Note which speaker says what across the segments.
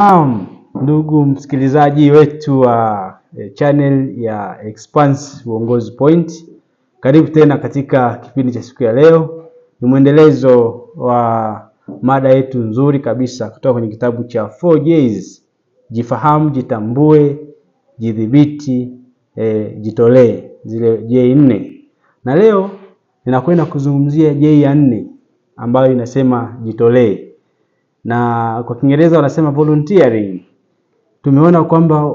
Speaker 1: Naam, ndugu msikilizaji wetu wa channel ya Expanse Uongozi Point, karibu tena katika kipindi cha siku ya leo. Ni mwendelezo wa mada yetu nzuri kabisa kutoka kwenye kitabu cha 4Js: jifahamu, jitambue, jidhibiti, jitolee, zile J nne. Na leo ninakwenda kuzungumzia J ya nne ambayo inasema jitolee, na kwa Kiingereza wanasema volunteering. Tumeona kwamba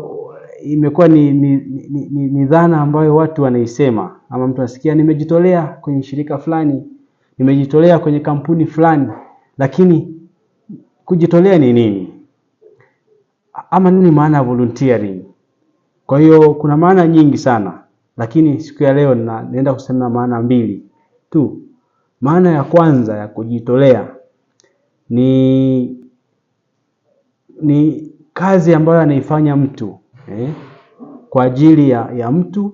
Speaker 1: imekuwa ni dhana ambayo watu wanaisema, ama mtu anasikia nimejitolea kwenye shirika fulani, nimejitolea kwenye kampuni fulani, lakini kujitolea ni nini? Ama nini maana ya volunteering? Kwa hiyo kuna maana nyingi sana, lakini siku ya leo naenda kusema maana mbili tu. Maana ya kwanza ya kujitolea ni kazi ambayo anaifanya mtu kwa ajili ya mtu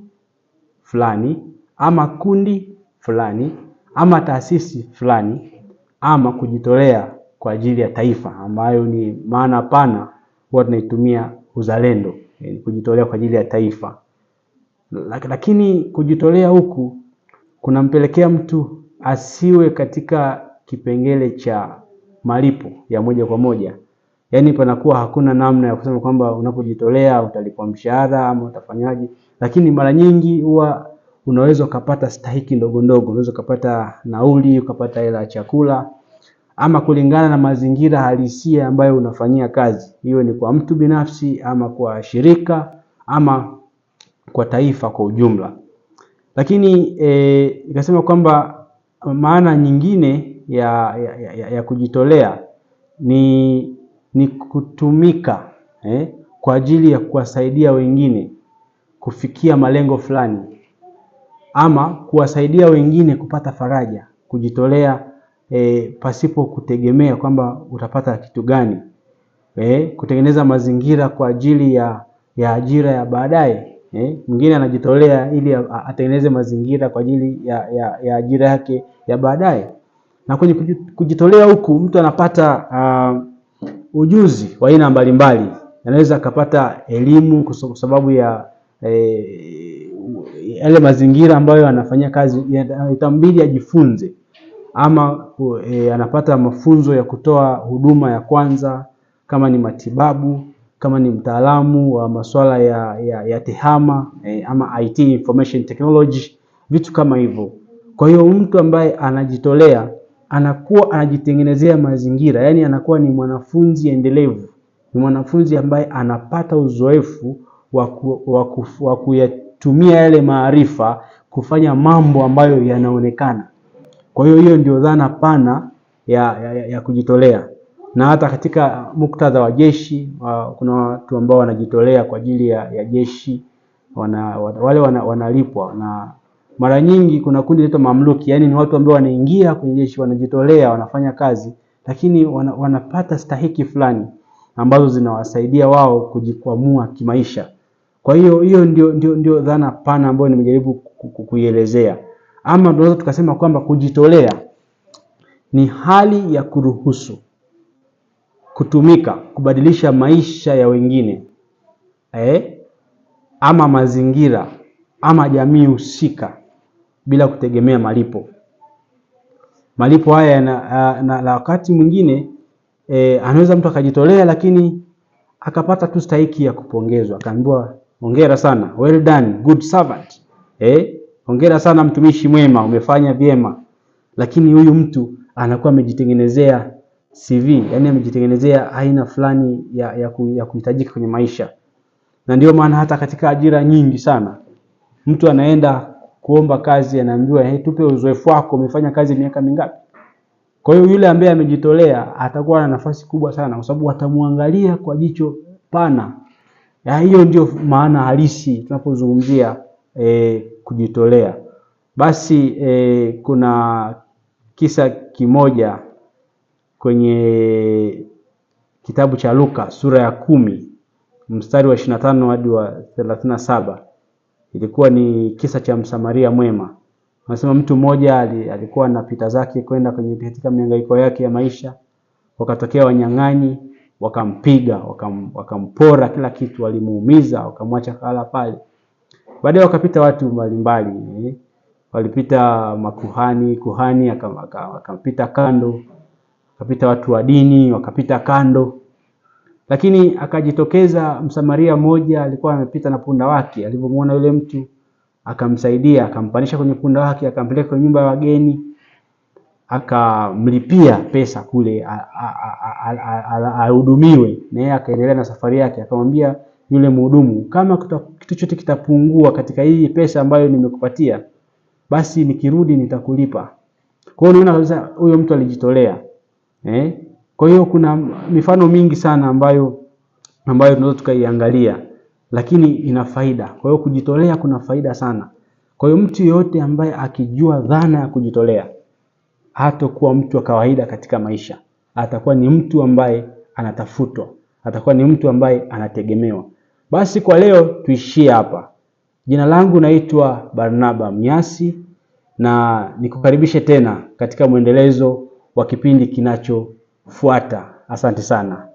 Speaker 1: fulani ama kundi fulani ama taasisi fulani ama kujitolea kwa ajili ya taifa, ambayo ni maana pana huwa tunaitumia uzalendo, kujitolea kwa ajili ya taifa. Lakini kujitolea huku kunampelekea mtu asiwe katika kipengele cha malipo ya moja kwa moja. Yaani panakuwa hakuna namna ya kusema kwamba unapojitolea utalipwa mshahara ama utafanyaje, lakini mara nyingi huwa unaweza ukapata stahiki ndogo ndogo, unaweza ukapata nauli, ukapata hela ya chakula ama kulingana na mazingira halisia ambayo unafanyia kazi. Hiyo ni kwa mtu binafsi ama kwa shirika ama kwa taifa kwa ujumla. Lakini ikasema kwamba maana nyingine ya kujitolea ni kutumika kwa ajili ya kuwasaidia wengine kufikia malengo fulani ama kuwasaidia wengine kupata faraja, kujitolea pasipo kutegemea kwamba utapata kitu gani, kutengeneza mazingira kwa ajili ya ajira ya baadaye. Mwingine anajitolea ili atengeneze mazingira kwa ajili ya ajira yake ya baadaye. Na kwenye kujitolea huku mtu anapata ujuzi wa aina mbalimbali, anaweza akapata elimu kwa sababu ya yale mazingira ambayo anafanyia kazi, itambidi ajifunze ama anapata mafunzo ya kutoa huduma ya kwanza, kama ni matibabu, kama ni mtaalamu wa masuala ya tehama ama IT, information technology, vitu kama hivyo. Kwa hiyo mtu ambaye anajitolea anakuwa anajitengenezea mazingira, yani anakuwa ni mwanafunzi endelevu, ni mwanafunzi ambaye anapata uzoefu wa kuyatumia yale maarifa kufanya mambo ambayo yanaonekana. Kwa hiyo hiyo ndio dhana pana ya kujitolea. Na hata katika muktadha wa jeshi kuna watu ambao wanajitolea kwa ajili ya jeshi, wanalipwa, na mara nyingi kuna kundi linaloitwa mamluki, yani ni watu ambao wanaingia kwenye jeshi, wanajitolea, wanafanya kazi, lakini wanapata stahiki fulani ambazo zinawasaidia wao kujikwamua kimaisha. Kwa hiyo hiyo ndio dhana pana ambayo nimejaribu kuielezea. Ama tunaweza tukasema kwamba kujitolea ni hali ya kuruhusu kutumika kubadilisha maisha ya wengine ama mazingira ama jamii husika bila kutegemea malipo. Malipo haya na wakati mwingine anaweza mtu akajitolea lakini akapata tu stahiki ya kupongezwa, akaambiwa hongera sana, well done, good servant. Hongera sana mtumishi mwema, umefanya vyema. Lakini huyu mtu anakuwa amejitengenezea CV, yani amejitengenezea aina fulani ya kuhitajika kwenye maisha. Na ndio maana hata katika ajira nyingi sana mtu anaenda kuomba kazi anaambiwa, hey, tupe uzoefu wako, umefanya kazi miaka mingapi? Kwa hiyo yule ambaye amejitolea atakuwa na nafasi kubwa sana, kwa sababu watamwangalia kwa jicho pana. Ya, hiyo ndio maana halisi tunapozungumzia kujitolea. Basi kuna kisa kimoja kwenye kitabu cha Luka sura ya 10 mstari wa 25 hadi wa 37. Ilikuwa ni kisa cha Msamaria mwema. Anasema mtu mmoja alikuwa anapita zake kwenda kwenye katika mihangaiko yake ya maisha, wakatokea wanyang'anyi Wakampiga, wakampora kila kitu, walimuumiza, wakamwacha kala pale. Baadaye wakapita watu mbalimbali, walipita makuhani, kuhani akampita kando, wakapita watu wa dini wakapita kando, lakini akajitokeza Msamaria mmoja, alikuwa amepita na punda wake. Alipomwona yule mtu akamsaidia, akampandisha kwenye punda wake, akampeleka kwenye nyumba ya wageni, akamlipia pesa kule ahudumiwe, na yeye akaendelea na safari yake. Akamwambia yule mhudumu, kama kitu chochote kitapungua katika hii pesa ambayo nimekupatia, basi nikirudi nitakulipa. Kwa hiyo unaona kabisa huyo mtu alijitolea. Kwa hiyo kuna mifano mingi sana ambayo tunaweza tukaiangalia, lakini ina faida. Kwa hiyo kujitolea kuna faida sana. Kwa hiyo mtu yeyote ambaye akijua dhana ya kujitolea hatakuwa mtu wa kawaida katika maisha, atakuwa ni mtu ambaye anatafutwa, atakuwa ni mtu ambaye anategemewa. Basi kwa leo tuishie hapa. Jina langu naitwa Barnaba Mnyasi na nikukaribishe tena katika mwendelezo wa kipindi kinachofuata. Asante sana.